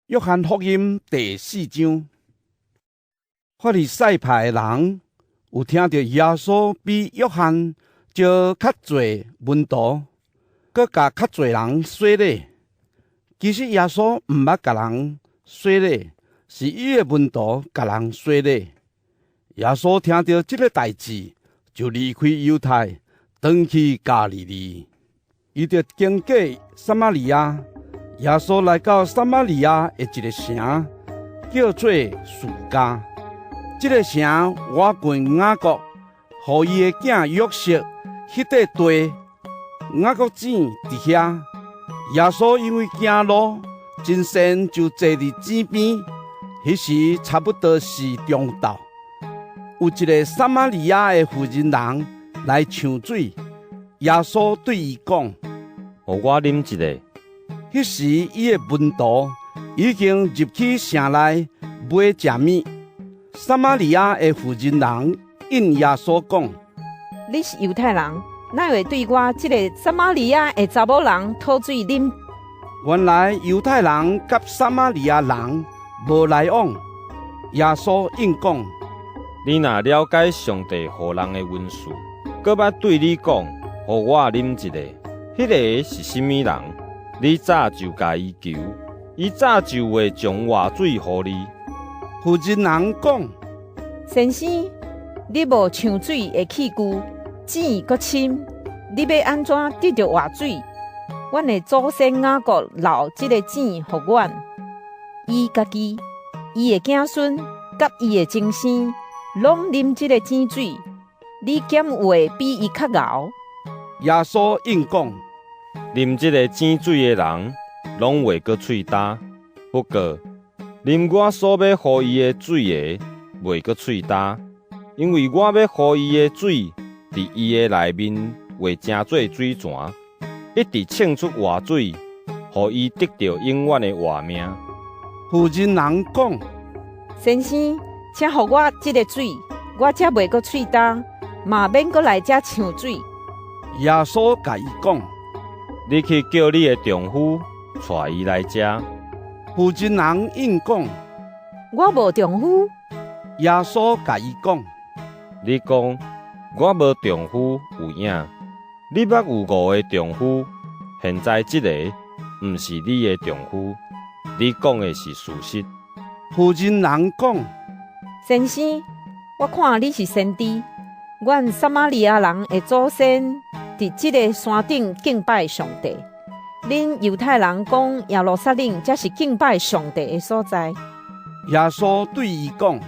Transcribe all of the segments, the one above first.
約翰福音第四章，法利賽派的人有聽著耶穌比約翰招較濟門徒，閣共較濟人洗禮。其實耶穌毋捌共人洗禮，是伊的門徒共人洗禮。耶穌聽著這个代誌，就離開猶太，轉去加利利。伊著經過撒瑪利亞。耶穌來到撒瑪利亞的一个城，叫做士加。這个城倚近雅各，予伊的囝約瑟彼塊地。雅各井佇遐。耶穌因為行路真饌，就坐佇井邊。彼時差不多是中晝，有一个撒瑪利亞的婦人人來搶水。耶穌對伊講：予我啉一下。彼時，伊的門徒已經入去城內買食物。撒瑪利亞的婦人人應耶穌講：你是猶太人，哪會對我這个撒瑪利亞的查某人討水啉？原來猶太人佮撒瑪利亞人無來往。耶穌應講：你若了解上帝予人的恩賜，閣捌對你講，予我啉一下，彼个是啥物人？你早就共伊求，伊早就會將活水予你。婦人人講：先生，你無搶水的器具，井閣深，你欲按怎得著活水？阮的祖先雅各留這个井予阮，伊家己、伊的子孫佮伊的精生，攏啉這个井水。你敢有會比伊較𠢕？耶穌應講：啉這个井水的人，攏會閣喙焦；不過，啉我所欲予伊的水的，袂閣喙焦，因為我欲予伊的水，佇伊的內面會成做水泉，一直衝出活水，予伊得著永遠的活命。婦人人講：先生，請予我這个水，我才袂閣喙焦，嘛免閣來遮搶水。耶穌共伊講：你去叫你的丈夫，帶伊來遮。婦人人應講：我無丈夫。耶穌共伊講：你講我無丈夫有影，你捌有五个丈夫，現在這个毋是你的丈夫，你講的是事實。婦人人講：先生，我看你是先知。阮撒瑪利亞人的祖先佇這个山頂敬拜上帝，恁猶太人講耶路撒冷才是敬拜上帝的所在。耶穌對伊講：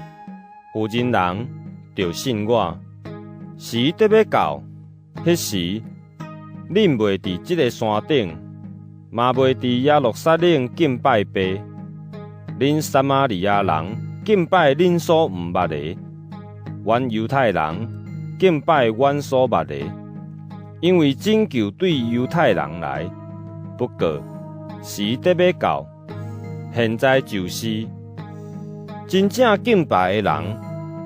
婦人人，著信我，時得欲到，彼時恁袂佇這个山頂，嘛袂佇耶路撒冷敬拜爸。恁撒瑪利亞人敬拜恁所毋捌的，阮猶太人敬拜阮所捌的，因為拯救對猶太人來。不過時得欲到，現在就是真正敬拜的人，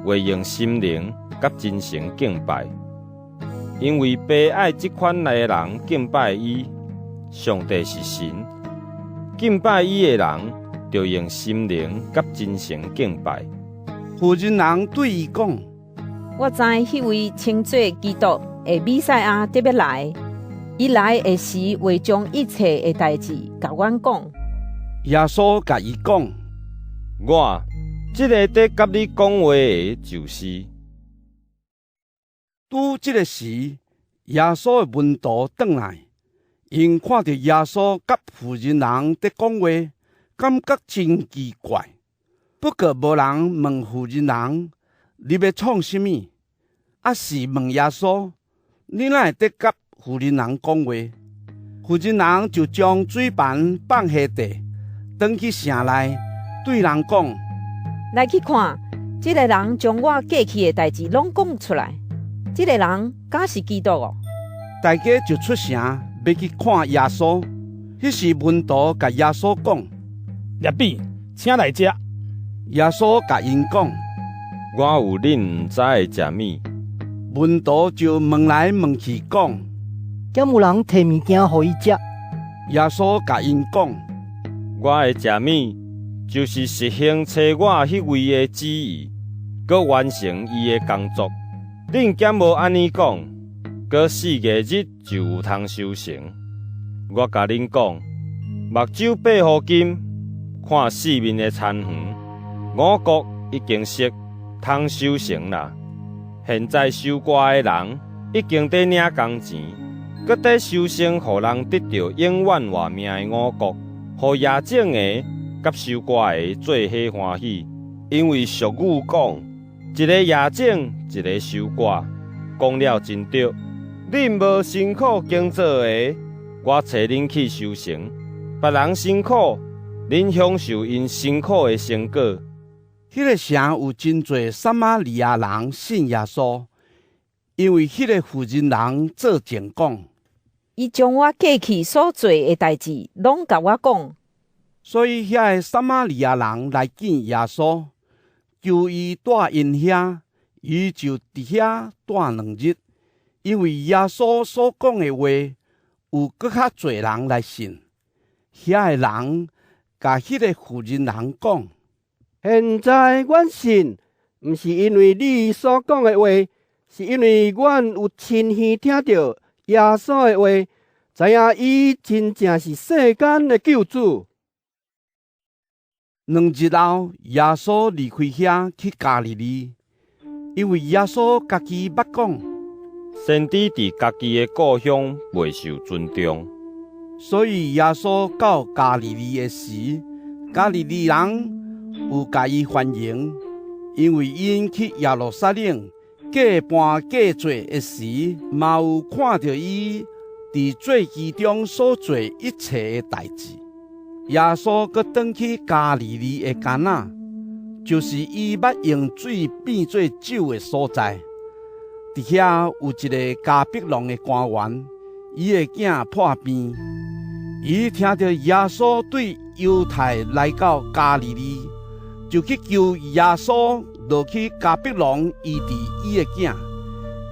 會用心靈佮真誠敬拜，因為爸愛這款的人敬拜伊。上帝是神，敬拜伊的人，著用心靈佮真誠敬拜。婦人人對伊講：我知彼位稱做基督的彌賽亞得欲來，伊來的時會將一切的代誌共阮講。耶穌共伊講：我這个佇佮你講話的，就是。拄這个時，耶穌的門徒轉來，𪜶看著耶穌佮婦人人佇講話，感覺真奇怪。不過無人問婦人人：你欲創啥物？抑是問耶穌：你哪會佇佮婦人人講話？婦人人就將水盤放下地，轉去城內，對人講：來去看，這个人將我過去的代誌攏講出來。這个人敢是基督哦？大家就出城欲去看耶穌。彼時門徒共耶穌講：拉比，請來食。耶穌共𪜶講：我有恁毋知的食物。門徒就問來問去講：敢有人提物件予伊食？耶穌共𪜶講：我的食物就是實行差我彼位的旨意，閣完成伊的工作。恁敢無按呢講？閣4個日就有通收成。我共恁講，目睭擘予金，看四面的田園，五穀已經熟，通收成啦。現在收割的人已經佇領工錢，閣佇收成，予人得著永遠活命的五穀，予夯種的佮收割的做伙歡喜。因為俗語講：一个夯種，一个收割，講了真著。恁無辛苦耕作的，我差恁去收成；別人辛苦，恁享受𪜶辛苦的成果。彼个城有真濟撒瑪利亞人信耶穌，因為彼个婦人人做證講：伊將我過去所做的代誌，攏共我講。所以遐个撒瑪利亞人來見耶穌，求伊蹛𪜶遐，伊就佇遐蹛2日。因為耶穌所講的話，有閣較濟人來信。遐个人共彼个婦人人講：現在阮信，毋是因為你所講的話，是因為阮有親耳聽著耶穌的話，知影伊真正是世間的救主。2日後，耶穌離開遐去加利利，因為耶穌家己捌講：先知佇家己的故鄉袂受尊重。所以耶穌到加利利的時，加利利人有共伊歡迎，因為𪜶去耶路撒冷過盤過節的時，嘛有看著伊佇祭期中所做一切的代誌。耶穌閣轉去加利利的迦拿，就是伊捌用水變做酒的所在。佇遐有一个迦百農的官員，伊的囝破病。伊聽著耶穌對猶太來到加利利，就去求耶穌落去迦百農醫治伊的囝，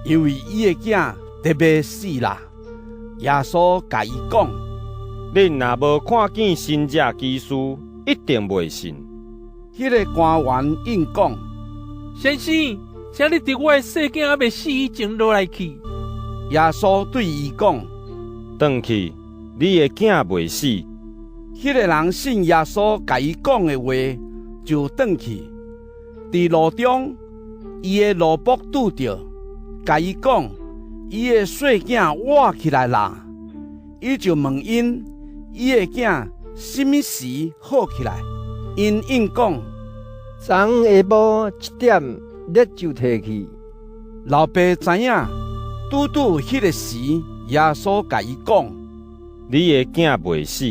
因為伊的囝得欲死啦。耶穌共伊講：恁若無看見神蹟奇事，一定袂信。彼个官員應講：先生，請你佇我的細囝猶未死以前落來去。耶穌對伊講：轉去，你的囝袂死。彼个人信耶穌共伊講的話，就轉去。佇路中，伊的奴僕拄著，共伊講，伊的細囝活起來啦。伊就問𪜶，伊的囝啥物時好起來？𪜶應講：昨昏下晡7點，熱就退去。老爸知影，拄拄彼个時，耶穌共伊講：你的囝袂死。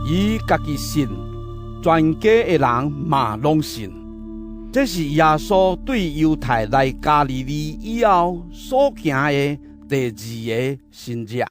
伊家己信，全家的人嘛攏信。這是耶穌對猶太來加利利以後所行的第二个神蹟。